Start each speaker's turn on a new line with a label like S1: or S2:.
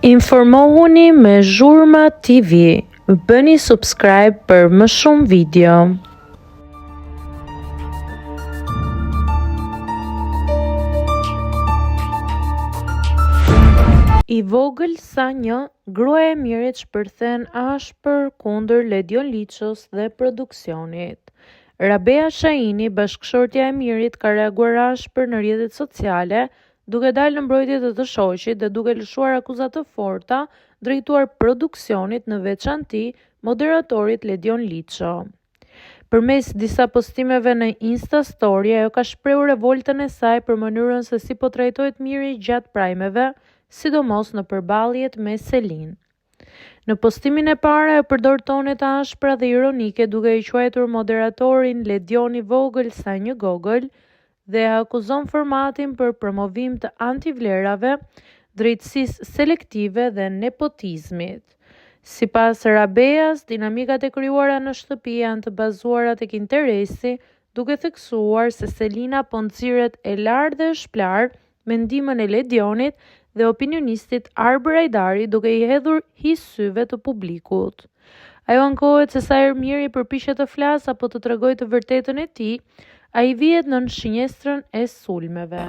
S1: Informohuni me Zhurma TV, bëni subscribe për më shumë video. I vogël sa një gruaja e Mirit shpërthen ashpër kundër Ledion Liços dhe produksionit. Rabea Shahini, bashkëshortja e Mirit, ka reaguar ashpër në rrjetet sociale duke dalë në mbrojtje të të shoqit dhe duke lëshuar akuza të forta drejtuar produksionit në veçanti moderatorit Ledion Liço. Përmes disa postimeve në Instastory, ajo ka shprehur revoltën e saj për mënyrën se si po trajtohet Miri gjatë prajmeve, sidomos në përballjet me Selin. Në postimin e parë ajo përdor tone të ashpra dhe ironike duke e quajtur moderatorin Ledion i vogël sa një gogël dhe e akuzon formatin për promovim të antivlerave, drejtësisë selektive dhe nepotizmit. Sipas Rabeas, dinamikat e krijuara në shtëpi janë të bazuara tek interesi, duke theksuar se Selina po nxirret e larë dhe e shplarë me ndihmën e Ledionit dhe opinionistit Arbër Ajdari duke i hedhur hi syve të publikut. Ajo ankohet se sa herë Miri përpiqet të flasë apo të tregojë të vërtetën e tij, ai vihet nën shënjestrën e sulmeve.